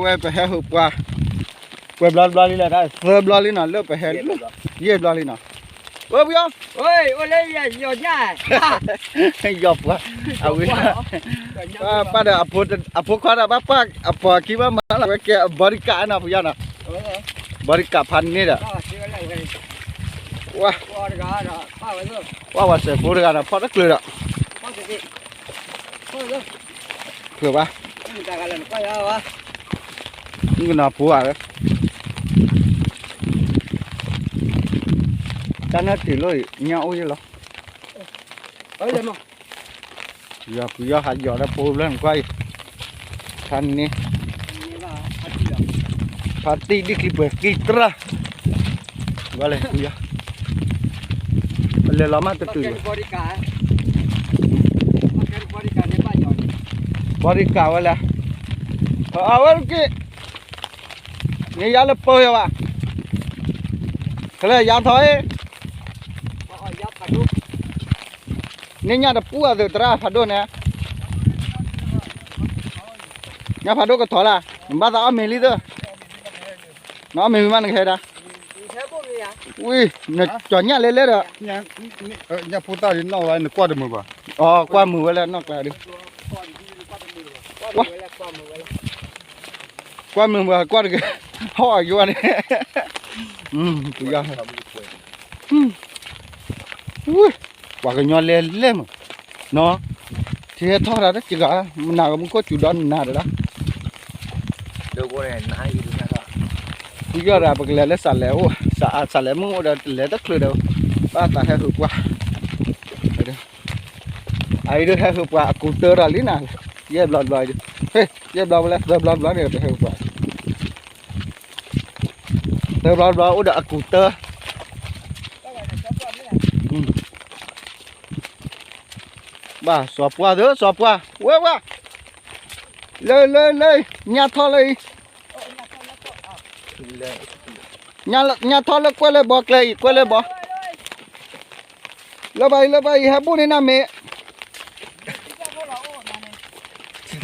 ဝဲပဟဲဟုးပှၤ, ပှဲၤဘျီတဘျီလံလဲၣ်, သၢဘျီလံနီၤ, လၢပဟဲ, ယဲၢ်ဘျီလံနီၤ, အိၣ်ပယီၤ, ယီၤပှၤ, အဝဲ, ပၢ်ဒီး, အဖိခွါဒီး ဘၣ်ပၢ်အပှၤခံဘၣ်မၤလီၤ, ဝဲကဲ bodyguard နီၤ ပယီၤနီၤ, bodyguard ဖးန့ၣ်ဒီး, ဝဲ, ဝဲဝဲစဲးဖိတဂၤဒီး ဖီၣ်တကျၢၤဒီး, ကျၢၤဘၣ်, မုၣ်ကနီၤဖိဧါ, တၢ်နၢ်တုၤလီၤအံၤ ညၣ်အိၣ်ယဲလီၤ, ယီၤပယီၤဟးယီၤဒီးဖိဘျီနကွၢ်အံၤ, ဖးန့ၣ်, ဖးတံၢ်ဒ်ချံပှဲၤကံတရၢ်, ဘၣ်လဲၤပယီၤ, ပလဲၤလီၤမးတတုၤလီၤ, bodyguard ဝဲလဲၣ်, အဝဲက့ၤ န့ၣ်ယါလၢပၢယၤဘၣ်, ကလဲၤယါထီၣ်အံၤ, န့ၢ်ညၣ်တပူအသုးသရၣ်ဖးဒိၣ်န့ၣ်, ညၣ်ဖးဒိၣ်ကထီၣ်လၢ, နဘၣ်သးအီၣ်မ့ၤလံသၢ, နအီၣ်မ့ၤဝံၤမးနကဟဲဒၣ်, ဝံၤ, နကၠီၤညၣ်လဲလဲဒီး, ညၣ်ဖိတၢ်ဒ်နီၢ်ဝဲနကွၢ်တမုာ်ဘၣ်, အီ ကွၢ်မုာ်ဝဲလၢနီၢ်ကျါဒုး, ကွၢ်မုာ်ဘၣ်ကွၢ်တက့ၢ်, ဟီၣ်အယွၤန့ၣ်, ပယီၤ, ပှၤကညီလဲလဲမး, နီၤ, ထံဟဲထီၣ်တၢ်တစှၤ, မနၤကမူခိၣ်စူၤဒီးနၤတဒၣ်, ပယီၤဒီး ပကလဲၤလၢစးလဲအိၣ်, စးလဲမုၢ်အိၣ်ဒီးတလဲၤတချုးဒီး, ဘၣ်သးဟဲဟုးပှၤ, အအံၤဒုးဟဲဟုးပှၤအကူၤတၢဒီးလံနၤ, ယဲၢ်ဘျီတဘျီအံၤဒုး, ယဲၢ်ဘျီဝဲလၢသၢဘျီတဘျီန့ၣ် ပဟဲဟုးပှၤ, သၢဘျီတဘျီအိၣ်ဒီးအကူၤတၢ ဘၣ်စီၤပှၢ်သၢ စီၤပှၢ် ဝဲဝဲ, လၢ လၢ လၢ ညၣ်ထီၣ်လၢအံၤ, ညၣ်ထီၣ်လၢကွဲၢ်လၢဘီကျဲအံၤ ကွဲၢ်လၢဘီ, လၢဘၣ်အံၤ လၢဘၣ်အံၤ ဟဲဘူၣ်န့ၢ်နၤမ့ၢ်,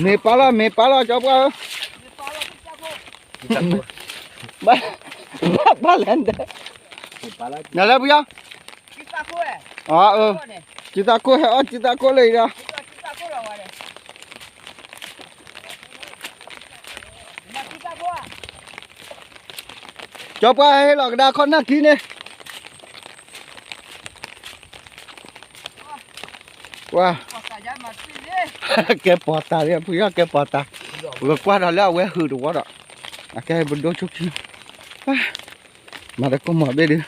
မ့ၢ်ပာ်လီၤ မ့ၢ်ပာ်လီၤ စီၤပှၢ်ဧၢ, ဘၣ် ဘၣ်လဲၣ်, နလဲၤပယီၤ, အၢ, ကံသးခိၣ်ဟဲအီၣ်ကံသးခိၣ်လၢအံၤဒီး, စီၤပှၢ်ဟဲလီၤကဒါခီၣ်နၢ်ခံန့ၣ်, ပှၤ, ကဲပီၤတၢ်လံ ဖုယီၢ်ကဲပီၤတၢ်, ပကကွၢ်ဒီးလၢအဝဲဟုးတဝီဒီး, အကဲပဒိၣ်ဆိခံ, မၤတကိၢ်မီၤဘ့ၣ်ဒုး,